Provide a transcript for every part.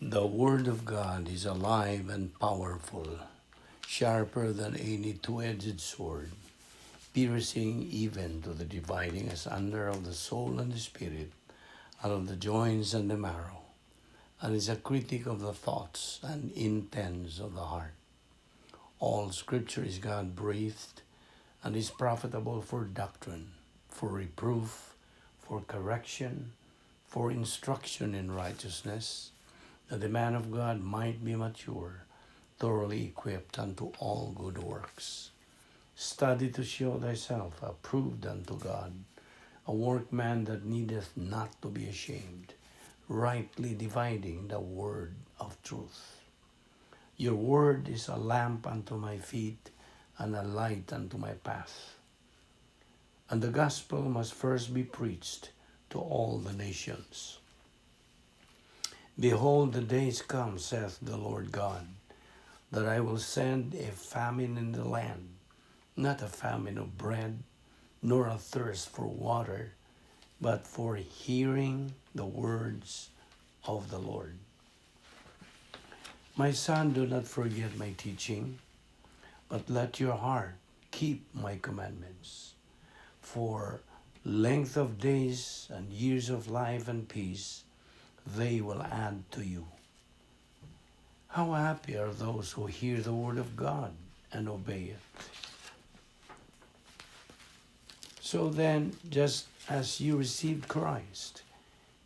The Word of God is alive and powerful, sharper than any two-edged sword, piercing even to the dividing asunder of the soul and the spirit, and of the joints and the marrow, and is a critic of the thoughts and intents of the heart. All Scripture is God breathed and is profitable for doctrine, for reproof, for correction, for instruction in righteousness, that the man of God might be mature, thoroughly equipped unto all good works. Study to show thyself approved unto God, a workman that needeth not to be ashamed, rightly dividing the word of truth. Your word is a lamp unto my feet and a light unto my path. And the gospel must first be preached to all the nations. Behold, the days come, saith the Lord God, that I will send a famine in the land, not a famine of bread, nor a thirst for water, but for hearing the words of the Lord. My son, do not forget my teaching, but let your heart keep my commandments. For length of days and years of life and peace they will add to you. How happy are those who hear the word of God and obey it. So then, just as you received Christ,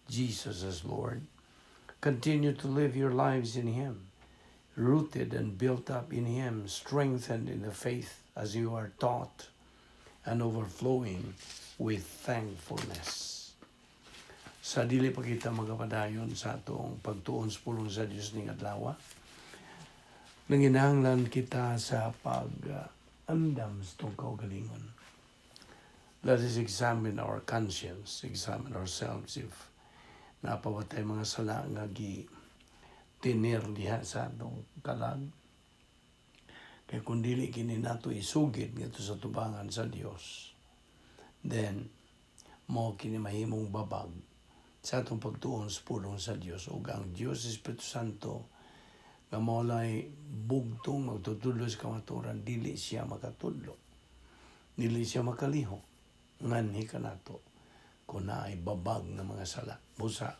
Jesus as Lord, continue to live your lives in Him, rooted and built up in Him, strengthened in the faith as you are taught, and overflowing with thankfulness. Sa dili pa kita magapadayon sa atong pagtuon sa pulong sa Dios ning adlaw, nanginahanglan kita sa pag-andam sa atong kaugalingon. Let us examine our conscience, examine ourselves if naa pa ba tay mga sala nga gi tinir diha sa atong kalag. Kay kung dili kini nato isugid ngadto sa tubangan sa Dios, then mao kini mahimong babag sa atong pagtuon sa pulong sa Dios, ug ang Dios Espiritu Santo nga mao lay bugtong magtutudlo sa kamatuoran, dili siya makatudlo, dili siya makalihok nganhi kanato kung naay babag nga mga sala. Busa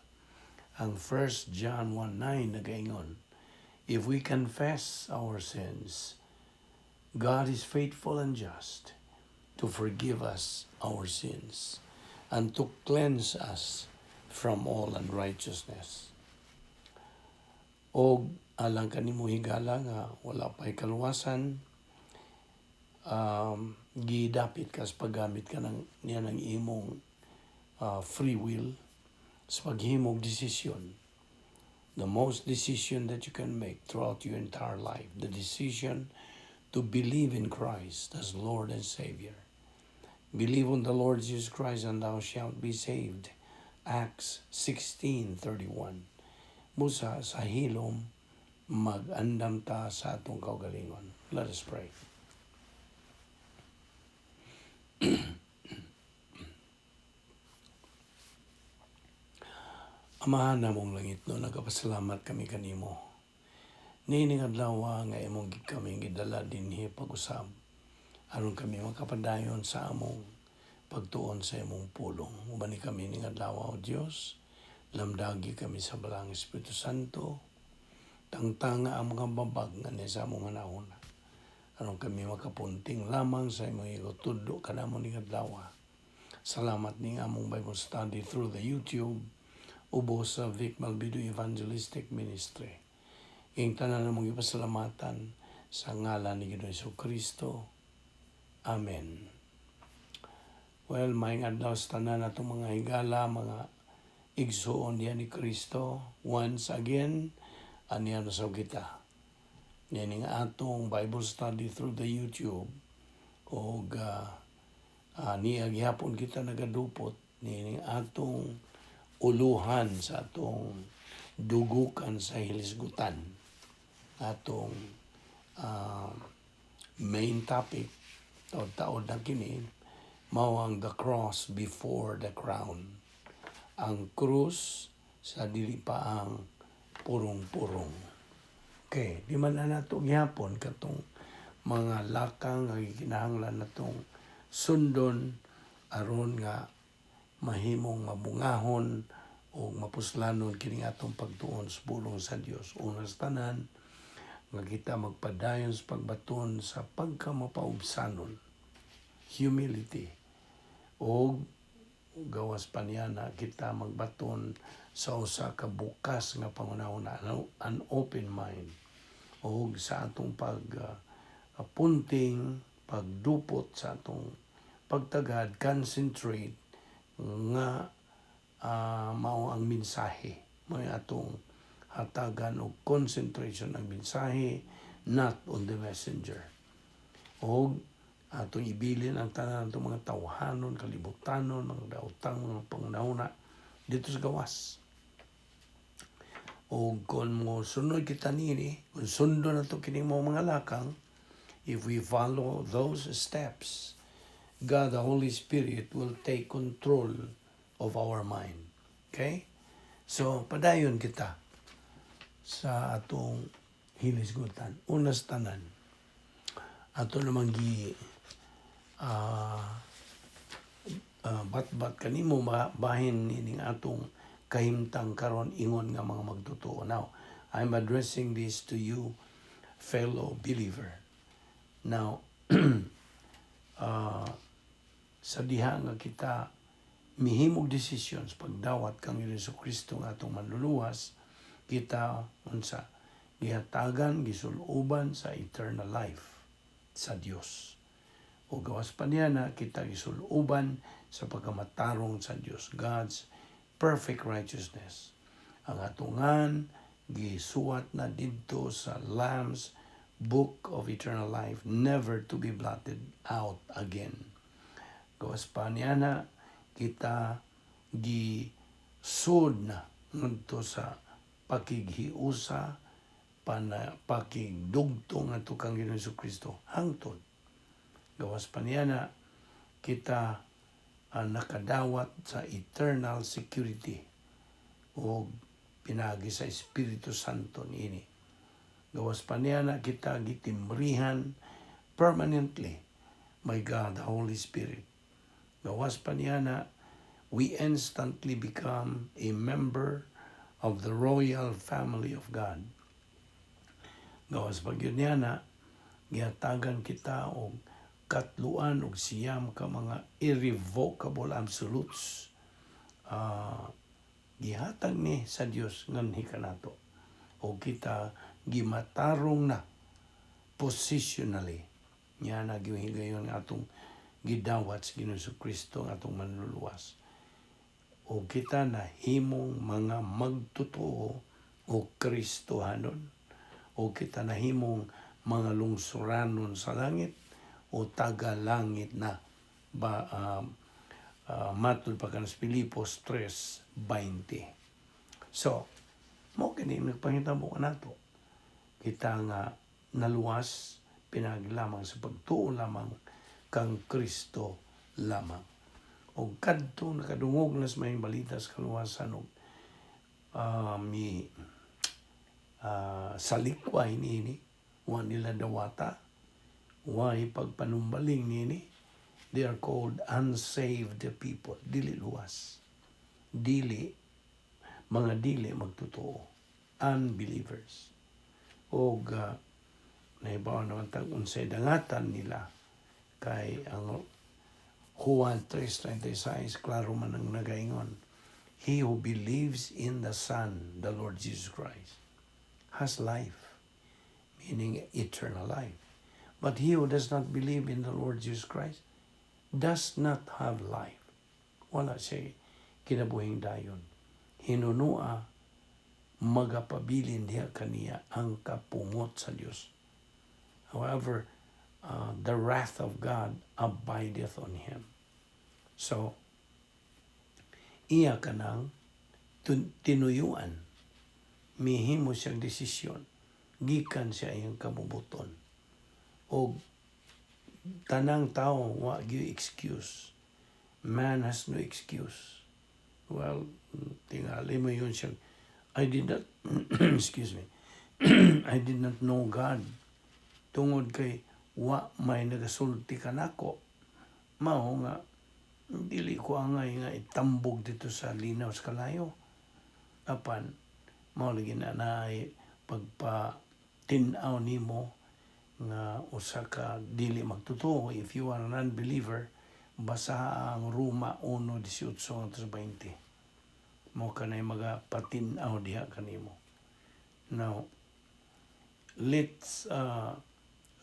ang 1 John 1:9 nagaingon, "If we confess our sins, God is faithful and just to forgive us our sins and to cleanse us from all unrighteousness." Og alang kanimo, higala, nga wala pa'y kaluwasan, gidapit ka sa paggamit ka ng niya ng imong free will sa paghimog desisyon. The most decision that you can make throughout your entire life, the decision to believe in Christ as Lord and Savior. "Believe on the Lord Jesus Christ and thou shalt be saved." Acts 16:31. Busa sa hilom, mag-andam ta sa atong kaugalingon. Let us pray. Amahan namong langitnon, nagapasalamat kami kanimo. Niining adlaw nga imong kami gidala dinhi pag-usab aron kami makapadayon sa among pagtuon sa imong pulong. Ubani kami ning adlaw, O Dios, lamdagi kami sa Balaang Espiritu Santo. Tangtanga ang mga babag nga ni sa among hunahuna aron kami makapunting lamang sa imong igutudlo kanamo ning adlaw. Salamat ning among Bible study through the YouTube ubos sa Vic Malbido Evangelistic Ministry. Ing tanan namong ipasalamatan sa ngalan ni Ginoong Kristo. Amen. Well, maayong adlaw sa tanan natong mga higala, mga igsuon diha ni Kristo. Once again, aniya na sa kita. Nining atong Bible study through the YouTube og niya gihapon kita nagadupot nining atong uluhan sa atong dugukan sa hilisgutan. Atong main topic, taod-taod na kini, mao ang the cross before the crown. Ang krus sa dili pa ang Purong-purong. Okay, di man na nato gihapon katong mga lakang nga gikinahanglan natong sundon aron nga mahimong mabungahon o mapuslanon kining atong pagtuon sa pulong sa Dios. Una sa tanan, nga kita magpadayon sa pagbaton sa pagkamapaubsanon, humility, o gawas pa niya na kita magbaton sa usa ka bukas nga panghunahuna, an open mind, o sa atong pag punting, pagdupot sa atong pagtagad, concentrate nga mao ang mensahe, mao atong hatagan og concentration ang mensahe, not on the messenger. Og atong ibilin ang tanan atong mga tawhanon, kalibutanon, mga daotang mga panghunahuna didto sa gawas. O kung mo sunod kita nini, kung sundon nato kini mo mga lakang, if we follow those steps, God the Holy Spirit will take control of our mind. Okay? So, padayon kita sa atong hilisgutan. Una sa tanan, ato namang gi bat-bat kanimo bahin nining atong kahimtang karon ingon nga mga magtotoo. Now, I'm addressing this to you, fellow believer. Now, sa diha nga kita mihimog decisions pagdawat kang Hesus Kristo nga atong manluluwas, kita unsa gihatagan, gisuloban sa eternal life sa Dios. O gawas pa niya na kita gisuloban sa pagkamatarong sa Dios, God's perfect righteousness. Ang atungan gisuwat na didto sa Lamb's Book of Eternal Life, never to be blotted out again. Gawas pa niya na kita gisud na ngadto sa pakighiusa, pana pakigdugtong ngadto kang Ginoong Kristo hangtod. Gawas pa niya na kita nakadawat sa eternal security o pinagi sa Espiritu Santo niini. Gawas pa niya na kita gitimbrihan permanently by God the Holy Spirit. Gawas pa niya na we instantly become a member of the royal family of God. Gawas pa gyud niya na gihatagan kita og katluan og 9 ka mga irrevocable absolutes. Gihatag ni sa Dios nganhi kanato. O kita gimatarong na positionally. Nya na gihigayon nga atong gidawat sa Ginoong Kristo nga atong manluluwas. O kita na himong mga magtotoo o Kristohanon. O kita nahimong mga lungsuranon sa langit o taga-langit na ba, matud pa kan sa Filipos 3:20. So, mo kini nagpangitabo kanato. Kita nga naluwas pinagi lamang sa pagtuo lamang kang Kristo lamang. O kadto nakadungog na sa maayong balita sa kaluwasan og mi salikway niini, wa nila dawata, way pagpanumbaling niini, they are called unsaved people, dili luwas, dili, mga dili magtotoo, unbelievers. Og nahibaw naman tag unsay dangatan nila kay ang Juan 3:36, klaro man ang nagaingon, "He who believes in the Son, the Lord Jesus Christ, has life," meaning eternal life. "But he who does not believe in the Lord Jesus Christ does not have life." Wala siya kinabuhing dayon. Hinunua magapabilin diha kaniya ang kapungot sa Dios. However, the wrath of God abideth on him. So, iya kanang tinuyuan, mihimo siyang desisyon, gikan siya iyang kabubuton. O tanang tao wa gyud excuse. Man has no excuse. Well, tingali mo yun siya. I did not, excuse me, I did not know God tungod kay wa may nagasulti kanako. Mao nga dili ko angay nga itambog dito sa linaw sa kalayo. Apan mao lagi na naay pagpa tin-aw nimo nga usa ka dili magtotoo. If you are an unbeliever, basa ang Roma 1:18 ngadto sa 20. Mao kanay maga patin-aw diha kanimo. Now let's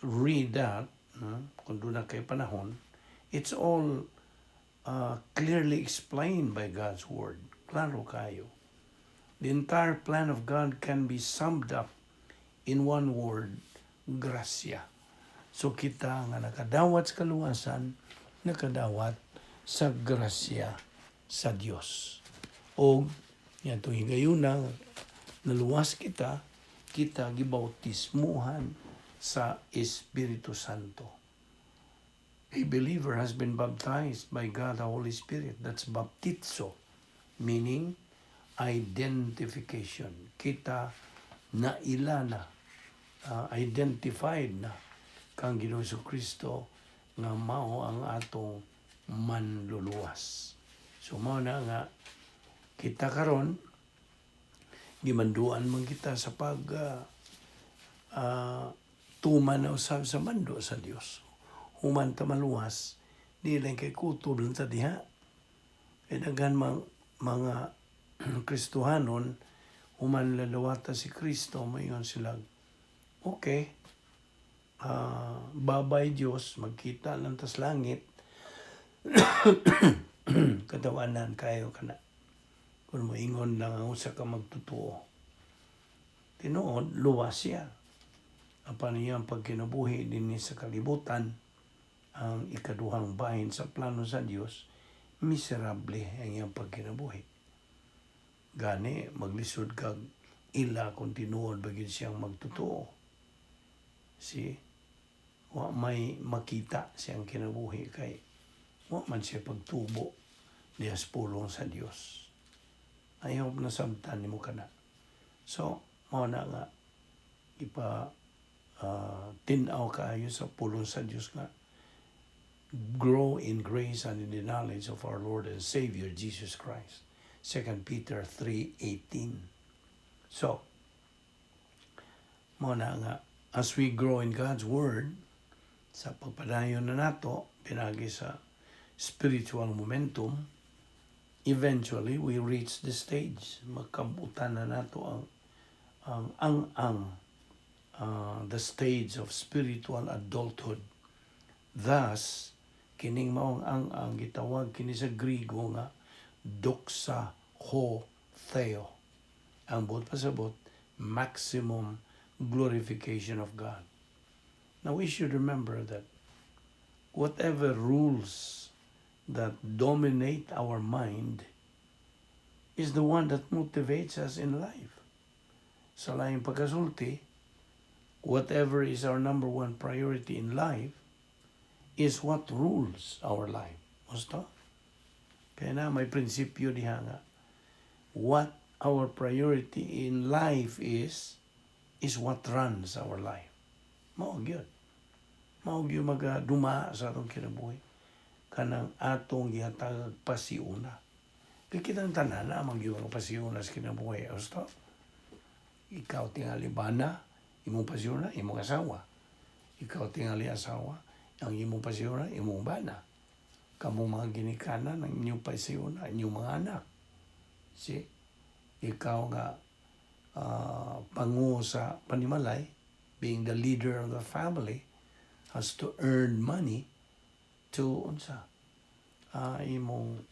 read that, no? Kung duna kay panahon. It's all clearly explained by God's word. Klaro kayo. The entire plan of God can be summed up in one word: grasya. So kita nga nakadawat sa kaluwasan, nakadawat sa grasya sa Dios. O yatong higayuna naluwas kita, kita gibautismuhan sa Espiritu Santo. A believer has been baptized by God the Holy Spirit. That's baptizo, meaning identification. Kita naila na, identified na kang Ginoong Kristo nga mao ang atong manluluwas. So mao na nga kita karon gimanduan man kita sa pag tuman na usab sa mando sa Dios. Human ta maluwas, di lang kay kutob lang ta diha. Kay daghan mang mga Kristohanon, human lalawata si Kristo, mayon sila, "Okay, babay Diyos, magkita lang tas langit." Katawanan kayo kana. Kung moingon lang ang usa ka magtotoo. Tinuod, luwas siya. Apan iyang pagkinabuhi dinhi sa kalibutan, ang ikaduhang bahin sa plano sa Dios, miserable ang iyang pagkinabuhi. Gani, maglisod kag ila kung tinuod ba gyud siyang magtotoo. Si wa may makita siyang kinabuhi kay wa man siya pagtubo diha sa pulong sa Dios. I hope nasabtan nimo kana. So, mao na nga ipa tin-aw kaayo sa pulong sa Dios nga grow in grace and in the knowledge of our Lord and Savior Jesus Christ. 2 Peter 3:18. So, mao na nga as we grow in God's Word, sa pagpadayon na nato, pinagi sa spiritual momentum, eventually we reach the stage. Makabutan na nato ang the stage of spiritual adulthood. Thus, kining maong ang gitawag kini sa Grigo nga doxa ho theo. Ang buot pasabot, maximum glorification of God. Now we should remember that whatever rules that dominate our mind is the one that motivates us in life. Sa laing pagkasulti, whatever is our number one priority in life is what rules our life. Gusto? Kaya na may prinsipyo diha nga what our priority in life is what runs our life. Mao gyud. Mao gyud magaduma sa atong kinabuhi. Kanang atong gihatag pasiuna. Kay kitang tanan na man gyud ang pasiuna sa kinabuhi. Gusto? Ikaw tingali bana, imong pasiuna, imong asawa. Ikaw tingali asawa, ang imong pasiuna, imong bana. Kamong mga ginikanan, ang inyong pasiuna, inyong mga anak. See? Ikaw nga pangu sa panimalay, being the leader of the family, has to earn money to unsa imong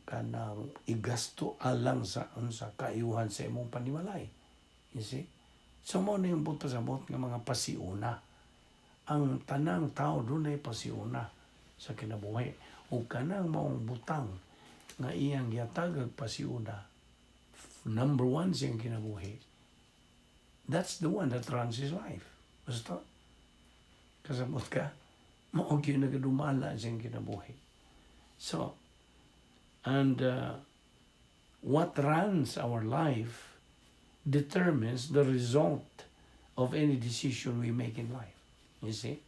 kanang igasto alang sa unsa kaayuhan sa imong panimalay. You see? So mao na yung buot pasabot nga mga pasiuna. Ang tanang tao dunay pasiuna sa kinabuhi. O kanang maong butang nga iyang gihatag pasiuna, number one siyang kinabuhi, that's the one that runs his life. Basta, kasabot ka, mao gyud nagadumala siyang kinabuhi. So, and What runs our life determines the result of any decision we make in life. You see?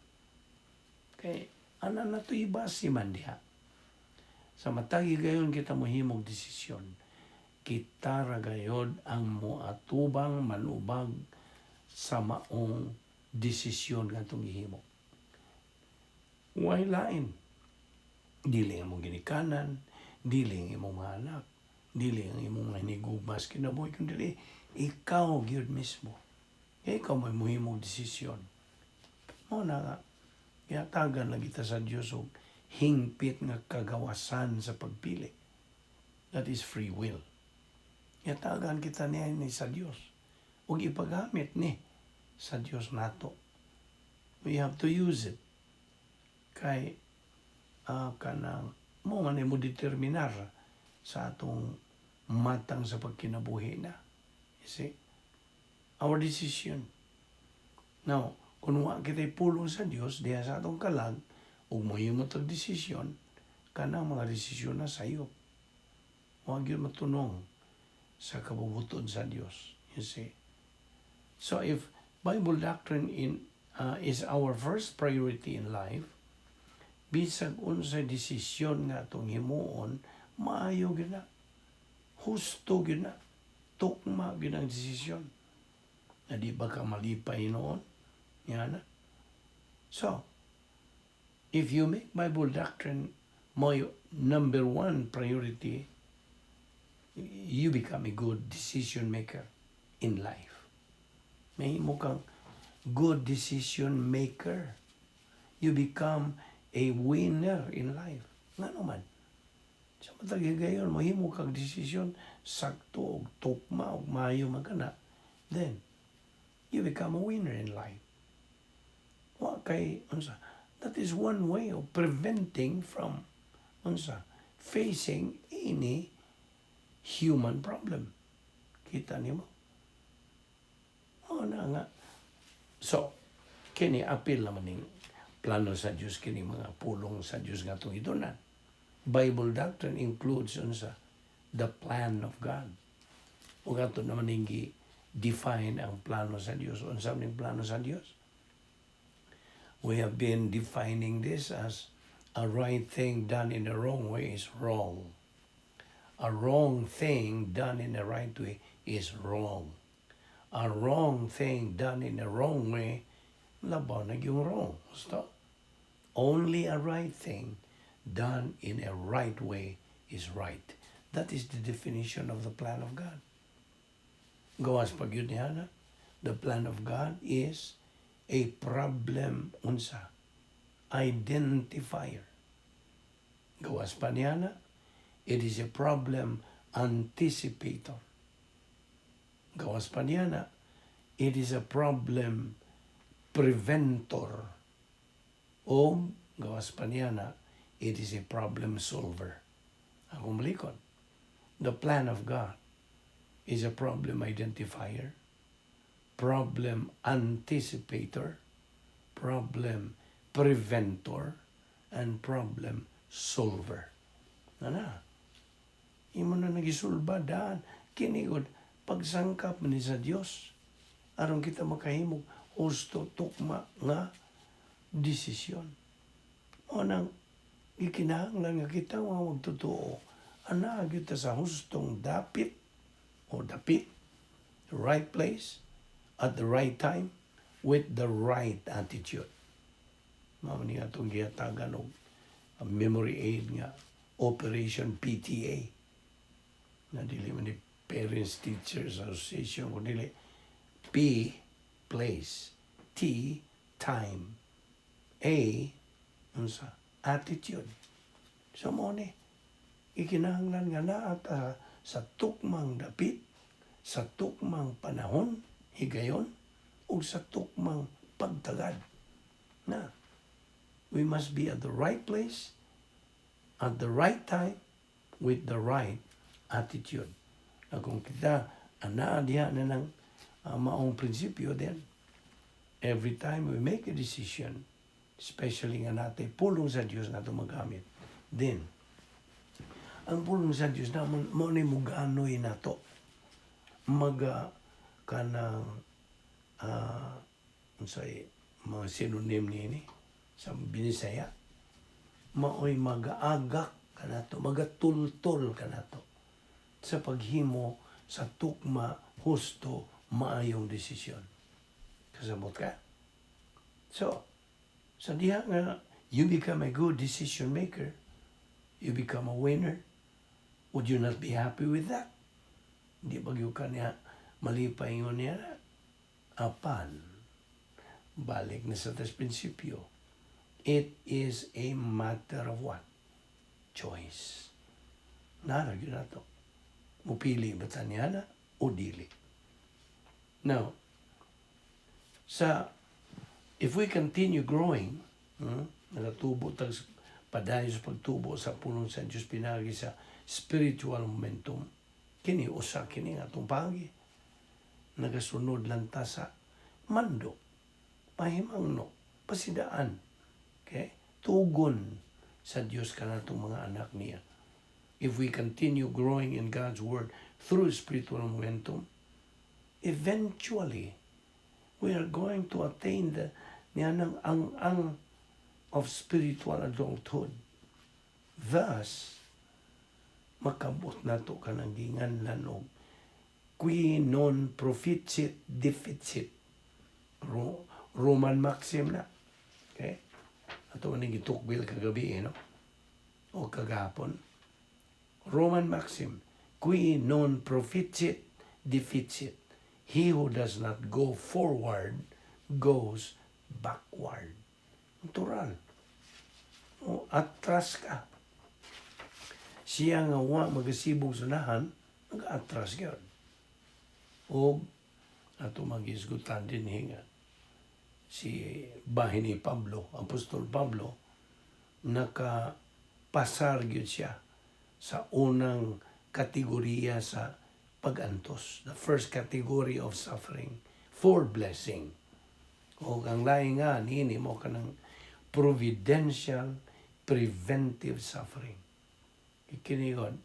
Kay, ana na to ibase man diha. Sa matag higayon kita mohimog desisyon, kita ra gayod ang moatubang manubag sa maong desisyon nga atong gihimo. Way lain. Dili ang imong ginikanan, dili ang imong mga anak, dili ang imong mga hinigugma sa kinabuhi, kundi ikaw gyud mismo. Kay ikaw may mohimog desisyon. Mao na nga, gihatagan lang kita sa Dios og hingpit nga kagawasan sa pagpili. That is free will. Gihatagan kita niya ni sa Dios ug ipagamit ni sa Dios nato. We have to use it. Kay kanang mo man mo determinar sa atong matang sa pagkinabuhi na. You see? Our decision. Now, kung wa kita'y pulong sa Dios diha sa atong kalag ug mohimo tag desisyon, kanang mga desisyon na sayop. Wa gyud matunong sa kabubuton sa Dios. You see? So if Bible doctrine in is our first priority in life, bisag unsay desisyon nga atong himuon, maayo gyud na. Husto gyud na. Tukma gyud ang desisyon. Na di ba ka malipay noon? Yan na. So, if you make Bible doctrine mo number one priority, you become a good decision maker in life. Mahimo kang good decision maker. You become a winner in life. Ngano man? Sa matag higayon, mahimo kag desisyon, sakto og tukma og maayo man kana, then you become a winner in life. Wa kay unsa? That is one way of preventing from unsa, facing any human problem. Kita nimo? Mao na nga. So, kini apil naman ning plano sa Dios, kini mga pulong sa Dios nga atong gitunan. Bible doctrine includes unsa? The plan of God. Ug ato naman ning define ang plano sa Dios. Unsa ning plano sa Dios? We have been defining this as a right thing done in the wrong way is wrong. A wrong thing done in the right way is wrong. A wrong thing done in the wrong way, labaw na yung wrong. Gusto? Only a right thing done in a right way is right. That is the definition of the plan of God. Gawas pa gyud niya na. The plan of God is a problem unsa? Identifier. Gawas pa niya na. It is a problem anticipator. Gawas pa niya na. It is a problem preventor. O gawas pa niya na, it is a problem solver. Akong balikon. The plan of God is a problem identifier, problem anticipator, problem preventor, and problem solver. Na na. Imo na nagisulba daan. Kini gud pagsangkap ni sa Dios aron kita makahimog husto, tukma nga desisyon. Mao nang gikinahanglan nga kita mga magtotoo ana gyud ta sa hustong dapit o dapit, the right place at the right time with the right attitude. Mao ni atong gihatagan og memory aid nga Operation PTA na dili man ni Parents Teachers Association kundi P, place, T, time, A, unsa, attitude. So mo ni ikinahanglan nga naa ta sa tukmang dapit, sa tukmang panahon, higayon, ug sa tukmang pagtagad. Na, we must be at the right place, at the right time, with the right attitude. Na kung kita anaa diha na ng maong prinsipyo, then every time we make a decision, especially nga natay pulong sa Dios na magamit, then Ang pulong sa Dios na mo ni muganoy nato. Maga kanang unsay mga synonym niini sa Binisaya, maoy magaagak kanato, magatultol kanato sa paghimo sa tukma, husto, maayong desisyon. Kasabot ka? So, sa diha nga you become a good decision maker, you become a winner. Would you not be happy with that? Di ba gyud ka niya malipay ngon niya? Apan, balik na sa tas prinsipyo, it is a matter of what? Choice. Nara gyud nato. Mupili ba ta niya na o dili? Now, sa if we continue growing, nagatubo tag padayon sa pagtubo sa pulong sa Diyos pinagi sa spiritual momentum, kini usa kini nga atong pagi. Nagasunod lang ta sa mando, pahimangno, pasidaan. Okay? Tugon sa Diyos kanatong mga anak niya. If we continue growing in God's Word through spiritual momentum, eventually, we are going to attain the niyanang ang of spiritual adulthood. Thus, makabot nato kanang ginganlan og qui non proficit deficit. Roman maxim na. Okay? Ato ning gitukbil kagabi, eh, no? O kagahapon. Roman maxim, qui non proficit deficit. He who does not go forward goes backward. Natural. O, atras ka. Siya nga wa magasibog sa unahan, nag-atras gyud. O ato magisgutan din nga si bahin ni Pablo, Apostol Pablo, nakapasar gyud siya sa unang kategorya sa pag-antos, the first category of suffering for blessing. O ang lain nga niini mo kanang providential preventive suffering. Kini god,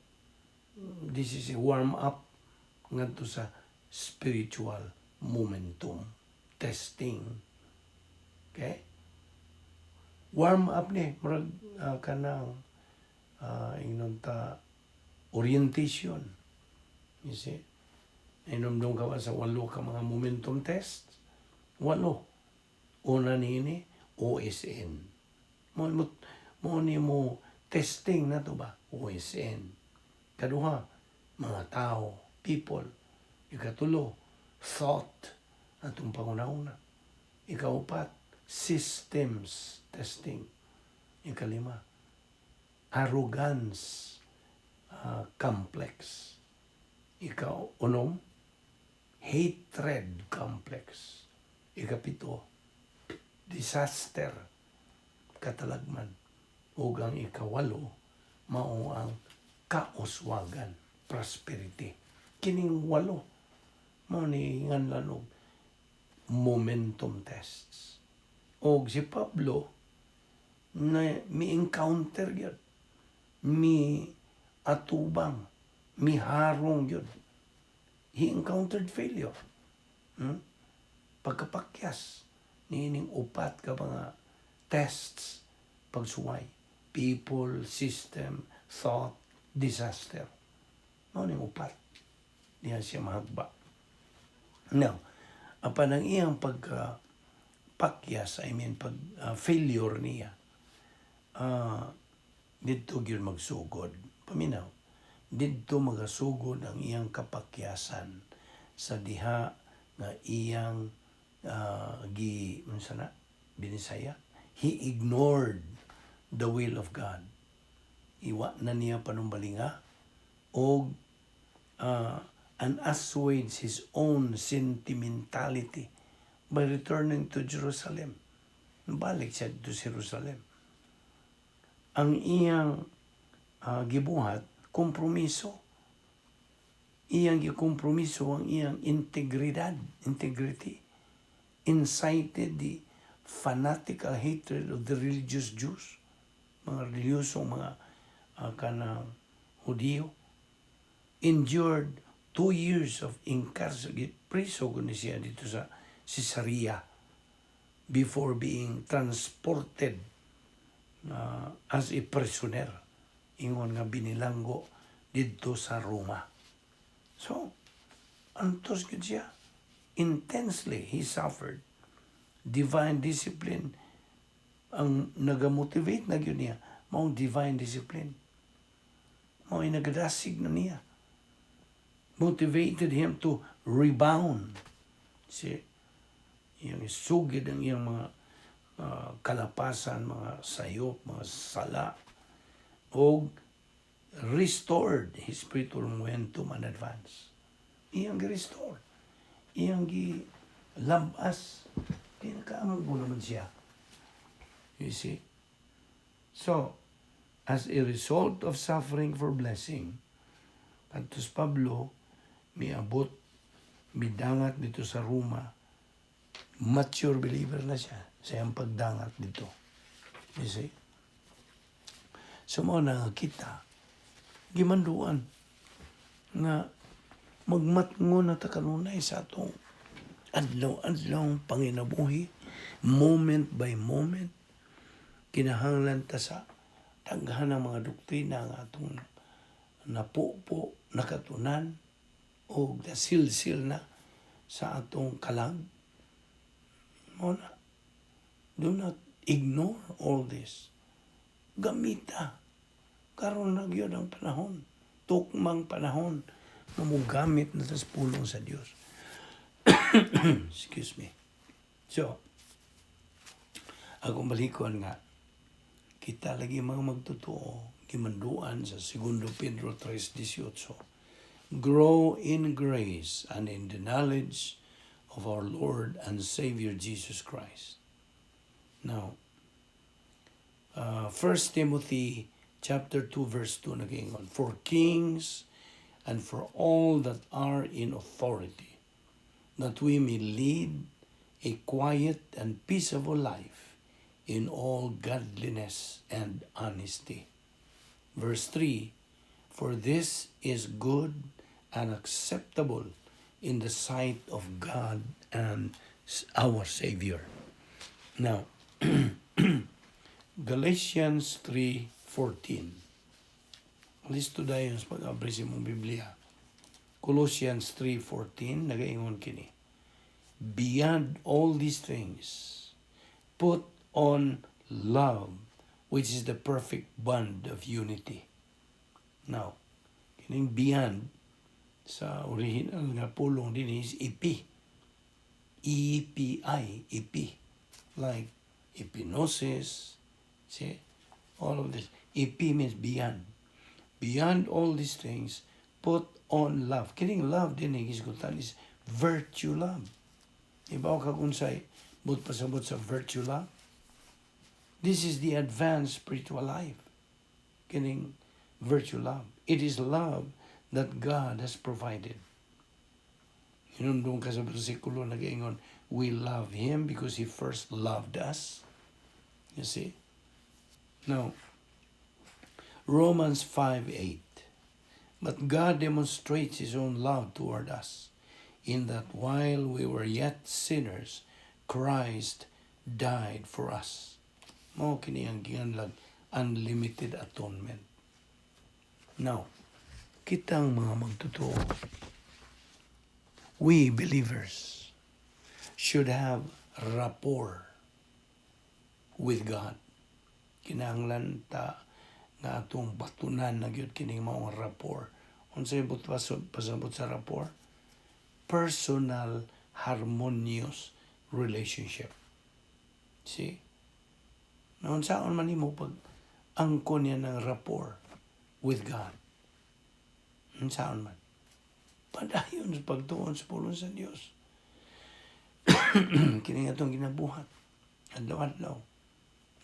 this is a warm up ngadto sa spiritual momentum testing. Okay? Warm up ni murag kanang ingnon ta orientation. You see? Inomdom ka ba sa walo ka mga momentum test? Walo. Una niini, OSN. Mo ni mo testing na to ba? OSN. Kaduha, mga tao, people. Ikatulo, thought, atong panguna-una. Ikaupat, systems testing. Ikalima, arrogance complex. Ika-unom, hatred complex. Ikapito, disaster, katalagman. Ug ang ikawalo, mao ang kauswagan, prosperity. Kining walo, mao ni nganlan og momentum tests. Og si Pablo, na mi-encounter gyud, mi atubang, miharong gyud. He encountered failure. Pagkapakyas niining upat ka mga tests pagsuway. People, system, thought, disaster. Mao ning upat. Diha siya mahagba. Now, apan ang iyang pagka pakyas, I mean pag failure niya, didto gyud magsugod. Paminaw, didto magasugod ang iyang kapakyasan sa diha nga iyang gi unsa na Binisaya, he ignored the will of God. Iwa na niya panumbalinga og and assuaged his own sentimentality by returning to Jerusalem. Balik siya to Jerusalem. Ang iyang gibuhat, kompromiso. Iyang gikompromiso ang iyang integridad, integrity. Incited the fanatical hatred of the religious Jews. Mga reliyosong mga kanang Hudiyo, endured 2 years of incarceration, priso ko ni siya didto sa Caesarea before being transported as a prisoner. Ingon nga binilanggo didto sa Roma. So, antos gid siya. Intensely, he suffered. Divine discipline ang nagamotivate na gyud niya, maong divine discipline. Mao nagadasig na niya. Motivated him to rebound. Si iyang isugid ang iyang mga kalapasan, mga sayop, mga sala, og restored his spiritual momentum and advance. Iyang gi-restore. Iyang gi-labas. Di nakaamgo naman siya. You see? So, as a result of suffering for blessing, kadto si Pablo, miabot, midangat didto sa Roma, mature believer na siya sa iyang pagdangat didto. You see? So mao na nga kita, gimanduan nga magmatngon na ta kanunay sa atong adlaw-adlaw panginabuhi, moment by moment, kinahanglan ta sa daghan ng mga doktrina nga atong napupo, nakatunan, o nasilsil na sa atong kalag. Mao na. Do not ignore all this. Gamita. Karon na gyud ang panahon. Tukmang panahon nga mogamit na sa pulong sa Dios. Excuse me. So, akong balikon nga, kita lagi mga magtotoo, gimanduan sa Segundo Pedro 3:18. Grow in grace and in the knowledge of our Lord and Savior Jesus Christ. Now, 1 Timothy chapter 2 verse 2 nagaingon, "For kings and for all that are in authority, that we may lead a quiet and peaceable life in all godliness and honesty." Verse 3, "For this is good and acceptable in the sight of God and our Savior." Now, Galatians 3:14. Listo dayon sa pag-abri sa imong Biblia. Colossians 3:14 nagaingon kini. "Beyond all these things, put on love, which is the perfect bond of unity." Now, kining "beyond" sa original nga pulong din is epi. EPI, epi. Like epinosis, see? All of this. Epi means beyond. Beyond all these things, put on love. Kining love din eh, gisgutan is virtue love. Ibaw ka kung say, but pasabot sa virtue love. This is the advanced spiritual life. Kining virtue love. It is love that God has provided. Hinumdum ka sa bersikulo nagaingon, "We love Him because He first loved us." You see? Now, Romans 5:8. "But God demonstrates His own love toward us, in that while we were yet sinners, Christ died for us." Mao kini ang gianlag unlimited atonement. Now, kitang mga magtotoo, we believers should have rapport with God. Kinahanglan ta nga atong batunan na gyud kining maong rapport. Unsay but pasabot sa rapport? Personal harmonious relationship. See? Naunsaon man nimo pag angkon niya ng rapport with God? Unsaon man? Padayon sa pagtuon sa pulong sa Dios. Kini atong ginabuhat. Adlaw-adlaw.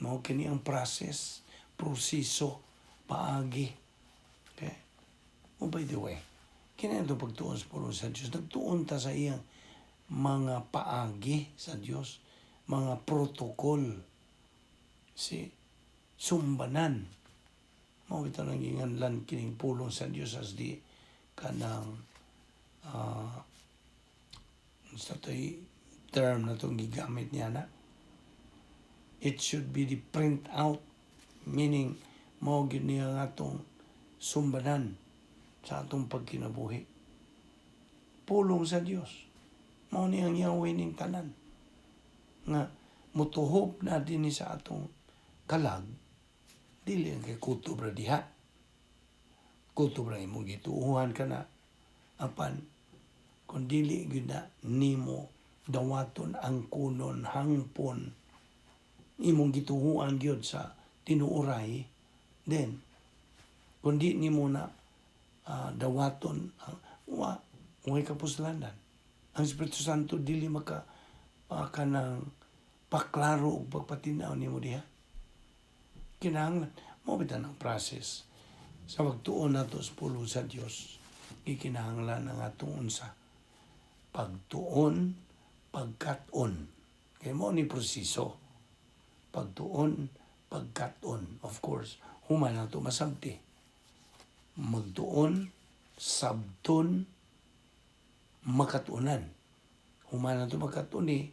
Mao kini ang process, proseso, paagi. Okay? Oh, by the way, kini atong pagtuon sa pulong sa Dios. Nagtuon ta sa iyang mga paagi sa Dios, mga protocol. Si sumbanan. Mao bitaw nang ginganlan kining pulong sa Dios as the kanang sa to'y term na itong gigamit niya na it should be the print out, meaning mao gyud niya nga atong sumbanan sa atong pagkinabuhi. Pulong sa Dios mao ni ang Yahweh ning tanan nga mutuhob na dinhi sa atong kalag. Dili ang kay kutob ra diha, kutob ra imong gituohan ka na, apan kung dili gyud na nimo dawaton, ang kunon, hangpon, imong gituohan gyud sa tinuoray, then kung di nimo na dawaton ang wa way kapuslanan. Ang Espiritu Santo dili maka kanang paklaro og pagpatinaw nimo diha. Kinahanglan mao bitaw ang process sa pagtuon nato sa pulong sa Dios. Gikinahanglan ang atong unsa? Pagtuon, pagkat-on. Kay mao ni proseso: pagtuon, pagkat-on. Of course, human nato masabti, magtuon, sabton, makatunan. Human nato makatuni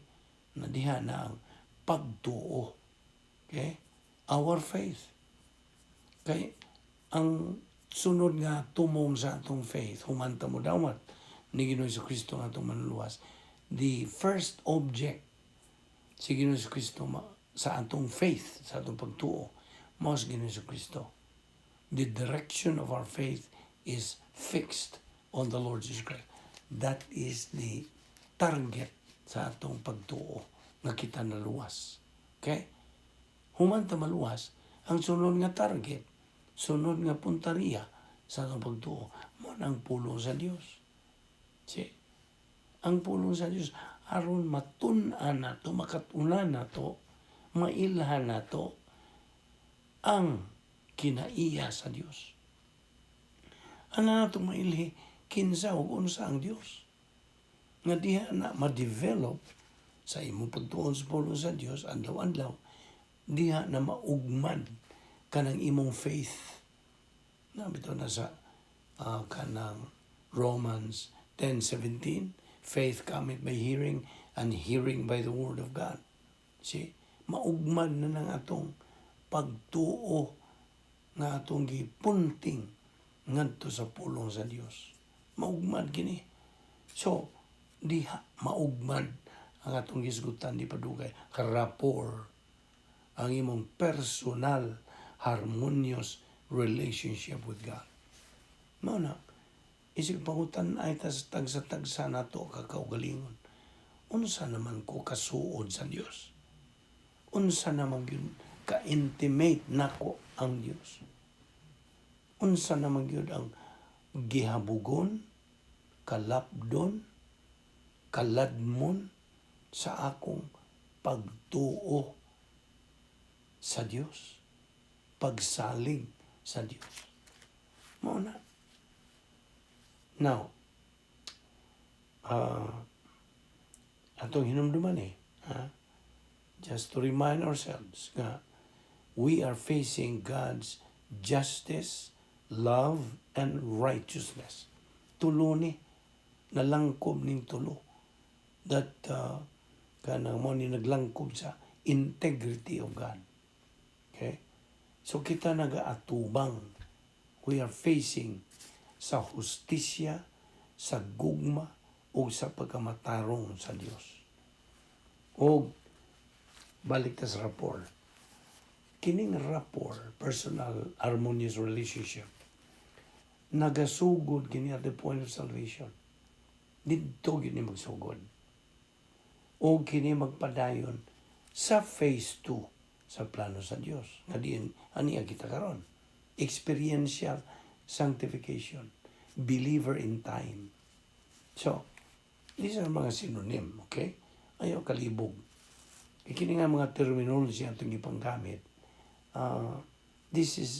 na diha na ang pagtuo. Okay? Our faith. Kay ang sunod nga tumong sa atong faith, human ta mo dawat ni Ginoong Kristo nga atong manluluwas, the first object si Ginoong Kristo sa atong faith, sa atong pagtuo, mao si Ginoong Kristo. The direction of our faith is fixed on the Lord Jesus Christ. That is the target sa atong pagtuo nga kita naluwas. Okay? Human ta maluwas, ang sunod nga target, sunod nga puntariya sa atong pagtuo, mao nang pulong sa Dios. See? Ang pulong sa Dios aron matun-an nato, makatunan nato, mailhan nato ang kinaiya sa Dios. Ana nato mailhi kinsa ug unsa ang Dios. Nga diha na ma-develop sa imong pagtuon sa pulong sa Dios adlaw-adlaw, diha na maugmad kanang imong faith. Na bitaw na sa kanang Romans 10:17, faith cometh by hearing and hearing by the word of God. See, maugmad na ng atong pagtuo nga atong gipunting ngadto sa pulong sa Dios. Maugmad kini. So, diha maugmad ang atong gisgutan di padugay, rapport, ang imong personal harmonious relationship with God. Mao na isig pangutan ay tas tagsa-tagsa nato kakaugalingon. Unsa naman ko kasuod sa Dios? Unsa naman gyud ka-intimate nako ang Dios? Unsa naman gyud ang gihabugon, kalapdon, kaladmon sa akong pagtuo sa Dios, pagsalig sa Dios? Mao na. Now, atong hinumduman eh, ha? Just to remind ourselves nga we are facing God's justice, love, and righteousness. Tulo ni, nalangkob ning tulo. That kanang mao ni naglangkob sa integrity of God. Okay? So kita nagaatubang. We are facing sa hustisya, sa gugma, o sa pagkamatarong sa Dios. O balik ta sa rapport. Kining rapport, personal harmonious relationship, nagasugod kini at the point of salvation. Didto gyud ni magsugod. O kini magpadayon sa phase 2 sa plano sa Dios. Nga diin ani kita karon. Experiential sanctification. Believer in time. So, these are mga synonym, okay? Ayaw kalibog. Kini nga mga terminology atong ipanggamit. This is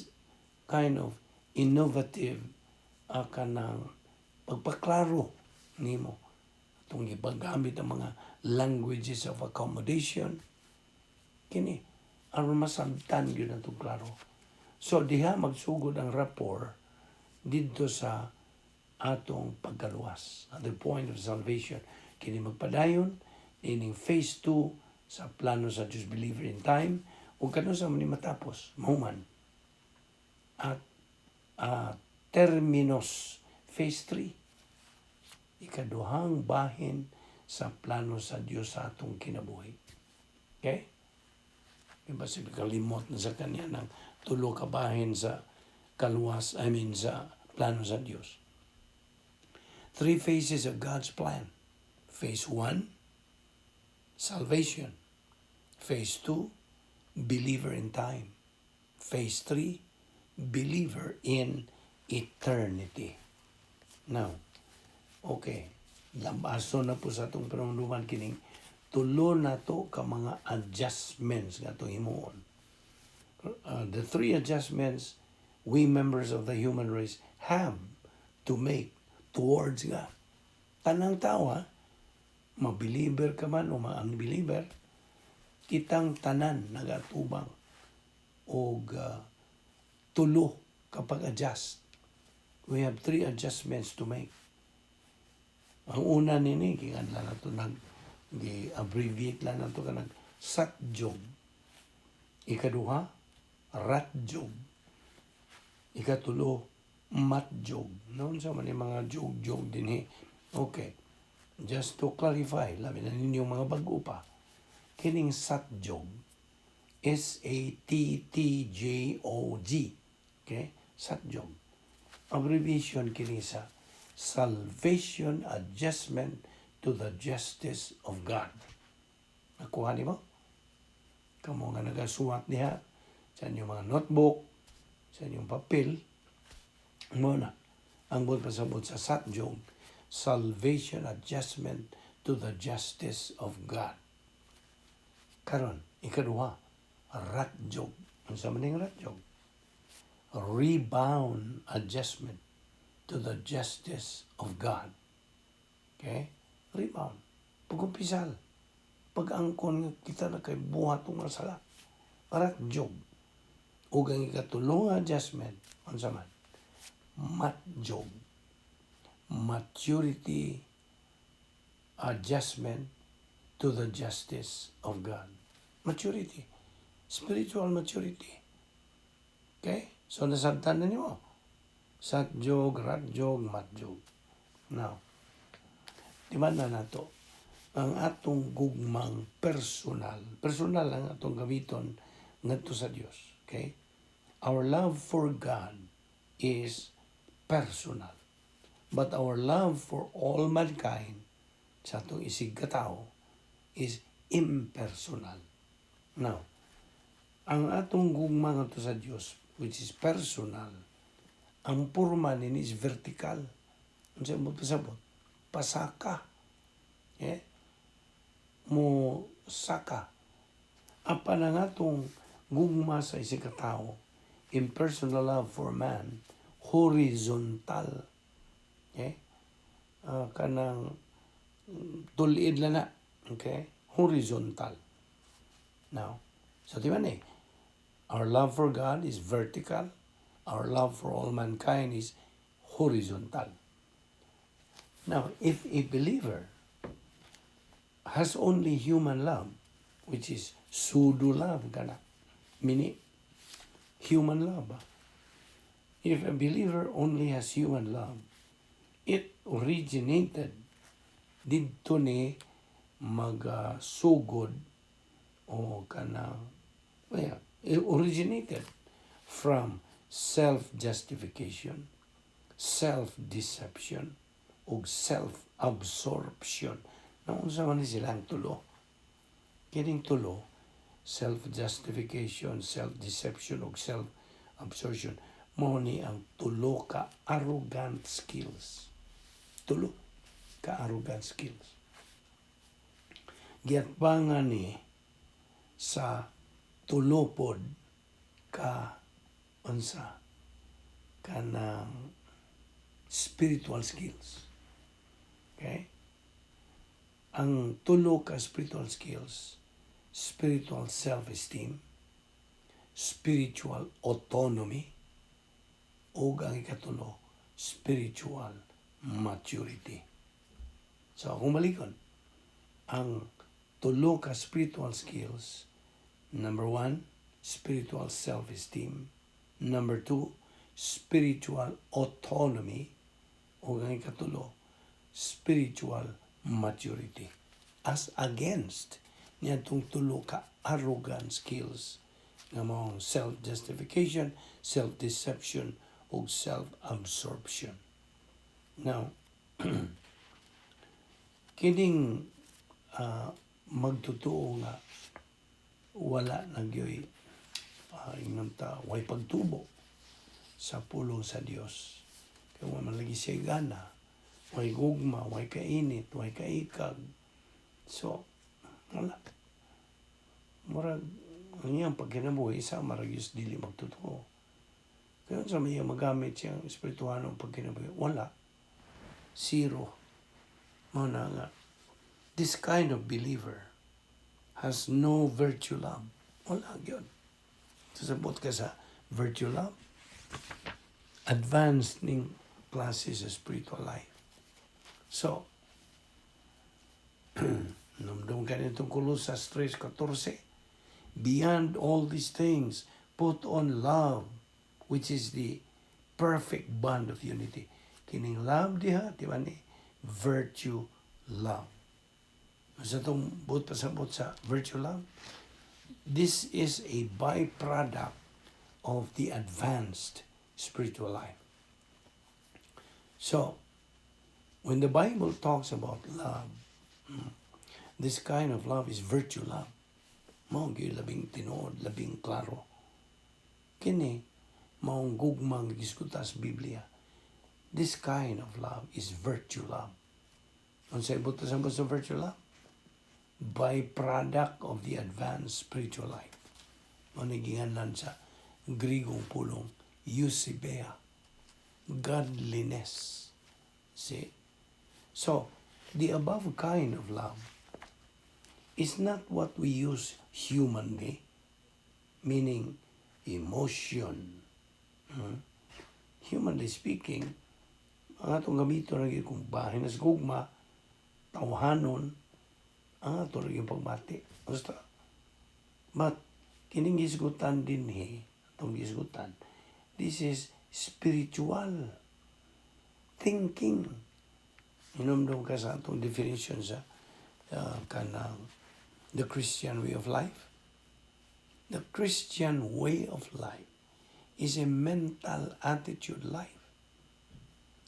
kind of innovative kanang pagpaklaro nimo atong ipanggamit ang mga languages of accommodation kini aron masabtan gyud natong klaro. So diha magsugod ang rapport didto sa atong pagkaluwas. At the point of salvation. Kini magpadayon ining phase 2 sa plano sa Diyos, believer in time, ug kanus-a man ni matapos, mahuman at terminus, phase 3, ikaduhang bahin sa plano sa Dios sa atong kinabuhi. Okay? Diba sila kalimot na sa kanya ng tulo ka bahin sa kaluwas, I mean, sa plano sa Dios. Three phases of God's plan. Phase 1, salvation. Phase 2, believer in time. Phase 3, believer in eternity. Now, okay, lambaso na po sa atong panumduman kining tulo na to ka mga adjustments nga atong himuon. The three adjustments we members of the human race have to make towards God. Tanang tao ha, ma-believer ka man o ma-unbeliever, kitang tanan nagatubang og tulo kapag adjust. We have three adjustments to make. Ang una nini, gikan lang nato nag gi-abbreviate lang nato kanang satjog. Ikaduha, ratjog. Ikatulo, matjog. Noon sa man yung mga jog-jog din eh. Okay. Just to clarify, labi na ninyong mga bago pa. Kining satjog, SATTJOG. Okay? Satjog. Abbreviation kini sa Salvation Adjustment to the Justice of God. Nakuha ni mo? Kamo nga nagasuwat niya sa inyong mga notebook, sa inyong papel, mo na. Ang buot pasabot sa satjog, Salvation Adjustment to the Justice of God. Karon, ikaduha, ratjog. Unsa man ning ratjog? Rebound Adjustment to the Justice of God. Okay? Rebound. Pag-umpisal. Pag-angkon nga kita na kay buhat nga sala. Ratjog. Ug ang ikatulong adjustment, unsa man? Matjog. Maturity Adjustment to the Justice of God. Maturity. Spiritual maturity. Okay? So, nasabtan na nimo. Satjog, ratjog, matjog. Now, di ba na nato ang atong gugmang personal. Personal ang atong gamiton ngadto sa Dios. Okay? Our love for God is personal. But our love for all mankind sa atong isig katao is impersonal. Now, ang atong gugma ngadto sa Dios, which is personal, ang porma nini is vertical. Unsa mo pasabot? Pasaka. Eh? Mo saka. Apan ang atong gugma sa isig katao, impersonal love for man, horizontal. Okay? Kanang tulid lang na. Okay? Horizontal. Now, so di ba ni? Our love for God is vertical. Our love for all mankind is horizontal. Now, if a believer has only human love, which is pseudo love, kana, meaning human love, ah. If a believer only has human love, it originated didto ni magsugod o kana, yeah, it originated from self-justification, self-deception, ug self-absorption. Naunsa man ni sila ang tulo? Kining tulo, self-justification, self-deception, ug self-absorption, mao ni ang tulo ka arrogant skills. Tulo ka arrogant skills. Giatbangan ni sa tulo pod ka unsa kanang spiritual skills. Okay? Ang tulo ka spiritual skills, spiritual self-esteem, spiritual autonomy, ug ang ikatulo, spiritual maturity. So, kung balikon, ang tulo ka spiritual skills: number one, spiritual self-esteem; number two, spiritual autonomy; ug ang ikatulo, spiritual maturity. As against niadtong tulo ka arrogant skills nga maong self-justification, self-deception, ug self-absorption. Now, kining magtotoo nga wala na gyoy ingnon ta way pagtubo sa pulong sa Dios. Kay wa man lagi siya gana, way gugma, way kainit, way kaikag. So, wala. Murag, ang iyang pagkinabuhi sa marag Diyos dili magtotoo. Kaya sa may magamit siyang espirituhanong pagkinabuhi, wala. Zero. Mao na nga, this kind of believer has no virtue love. Wala gyud. Sasabot ka sa virtue love. Advanced ning klase sa spiritual life. So, numdum ka nitong Colosas 3:14. "Beyond all these things, put on love, which is the perfect bond of unity." Kining love diha, di ba ni? Virtue love. Sa itong buot pasabot sa virtue love, this is a byproduct of the advanced spiritual life. So, when the Bible talks about love, this kind of love is virtue love. Mao gyud labing tinuod, labing klaro. Kini maong gugmang gisgutan sa Biblia. This kind of love is virtue love. Unsay buot pasabot sa virtue love? Byproduct of the advanced spiritual life. Mao giinganlan sa Grigong pulong eusebeia, godliness. See? So, the above kind of love is not what we use humanly, meaning emotion. Humanly speaking, ang atong gamito na gyud kung bahin na sa gugma, tawhanon, ang ato ra gyud pagbati. Basta. But, kining gisgutan dinhi, atong gisgutan, this is spiritual thinking. Hinumdum ka sa atong definition sa kanang the Christian way of life. The Christian way of life is a mental attitude life.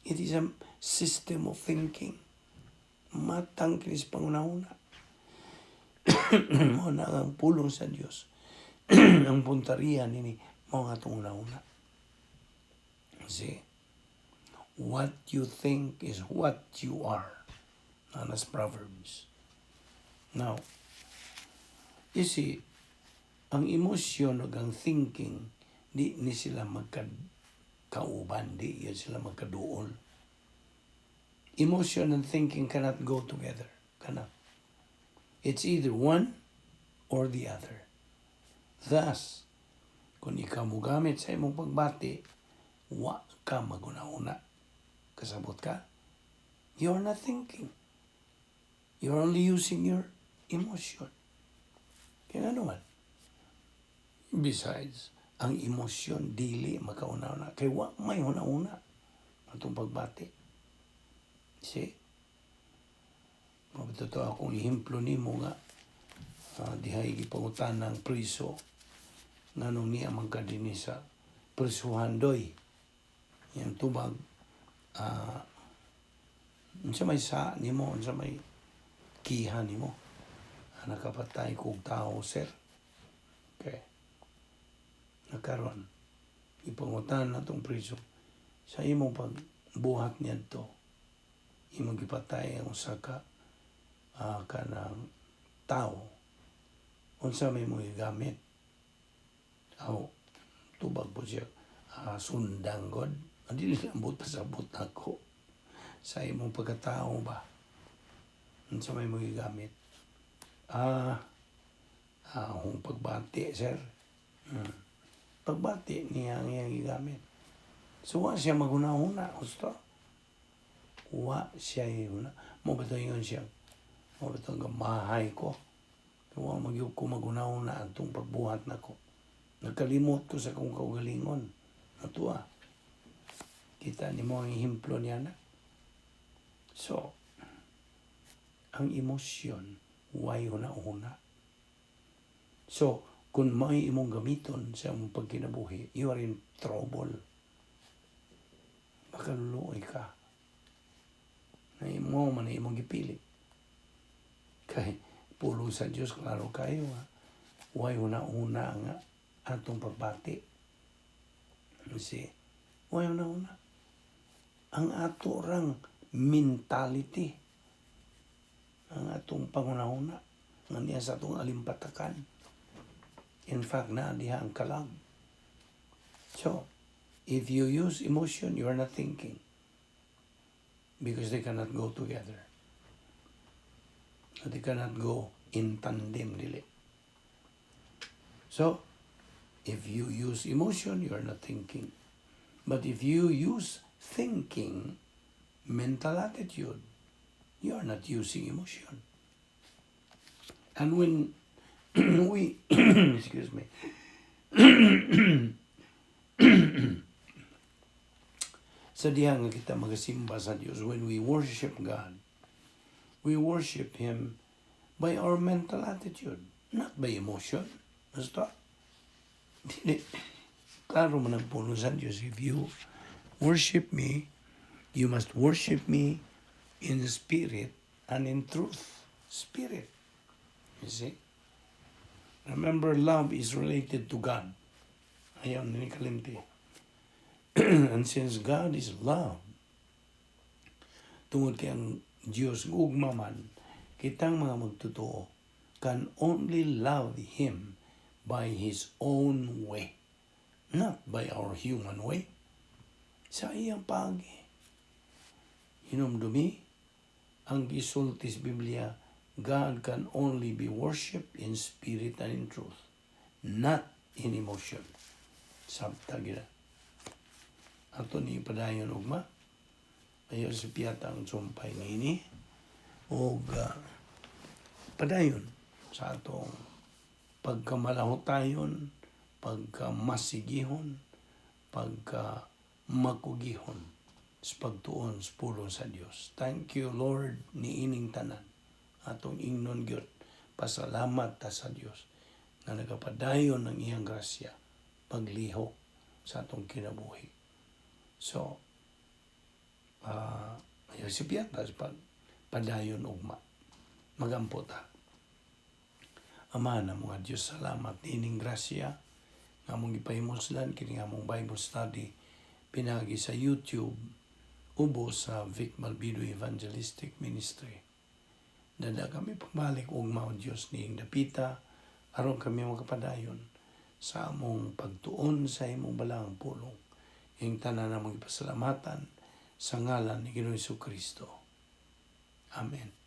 It is a system of thinking. Matang kini sa panghunahuna. Mao na ang pulong sa Dios. Ang puntariya nini mao nga atong hunahuna. See? What you think is what you are. Nanas Proverbs. Now, you see, ang emosyon ug ang thinking, di ni sila magka kauban, di yun sila magkaduol. Emotion and thinking cannot go together. Cannot. It's either one or the other. Thus, kung ikaw mogamit sa imong pagbati, wa ka maghuna-huna. Kasabot ka? You're not thinking. You're only using your emotion. Kaya ano man. Besides, ang emosyon dili makauna-una. Kay wa may huna-huna atong pagbati. See? Mabito akong ehemplo nimo nga dihay gipangutan ng priso nganong niya man ka dinhi sa prisuhan doy. Yang tubag, unsa may sa nimo, unsa may kiha nimo? "Nakapatay kog tao, sir." Okay. Nakaron, ipangutan na tong priso sa imong pagbuhat niadto, imong gipatay ang usa ka kanang tao, unsa may imong gigamit? Aw, tubag po siya, "Sundang god." Dili lang buot pasabot ako sa imong pagkatao ba, unsa may imong gigamit? "Akong pagbati, sir." Pagbati niya ang iyang gigamit. So, wa siya maghuna-huna. Gusto? Wa siya huna. Mao ba ingon siya? Mao ba mahay ko? Wa magyud ko maghuna-huna atong pagbuhat nako. Nakalimot ko sa akong kaugalingon. Natuwa. Kita nimo ang ehemplo niya na. So, ang emosyon, way huna-huna. So, kung may imong gamiton sa imong pagkinabuhi, you are in trouble. Makaluluoy ka. Na imo man imong gipili. Kay pulong sa Diyos, klaro kayo ha. Way huna-huna nga atong pagbati. You see? Way huna-huna. Ang ato rang mentality, ang atong panghuna-huna, nga niya sa atong alimpatakan. In fact, na diha ang kalag. So, if you use emotion, you are not thinking. Because they cannot go together. They cannot go in tandem, dili. So, if you use emotion, you are not thinking. But if you use thinking, mental attitude, you are not using emotion. And when we, excuse me, sa diha nga kita magasimba sa Dios, when we worship God, we worship Him by our mental attitude, not by emotion. Basta, dili. Klaro man ang pulong sa Diyos. "If you worship me, you must worship me in spirit and in truth." Spirit. You see? Remember, love is related to God. Ayaw ni kalimti. And since God is love, tungod kay ang Diyos ugma man, kitang mga magtotoo can only love Him by His own way, not by our human way. Sa iyang paagi. Hinumdumi, ang gisulti sa Biblia, God can only be worshipped in spirit and in truth, not in emotion. Sabta gila. Ato ni padayon ugma. Ayaw sa piyata ang sumpay niini. Og padayon sa atong pagkamalahutayon, pagkamasigihon, pagkamakugihon sa pagtuon sa pulong sa Dios. Thank you, Lord, niining tanan. Atong ingnon gyud, pasalamat ta sa Dios nga nagapadayon ng iyang grasya paglihok sa atong kinabuhi. So, ayaw si piyata sa pag padayon ugma. Magampo ta. Ama na mga Diyos, salamat niining grasya nga among gipahimuslan kini nga among Bible study pinagi sa YouTube ubos sa Vic Malbido Evangelistic Ministry. Dada kami pagbalik ugma o Diyos niing dapita aron kami makapadayon sa among pagtuon sa imong balaang pulong. Ing tanan namong ipasalamatan sa ngalan ni Ginoong Kristo. Amen.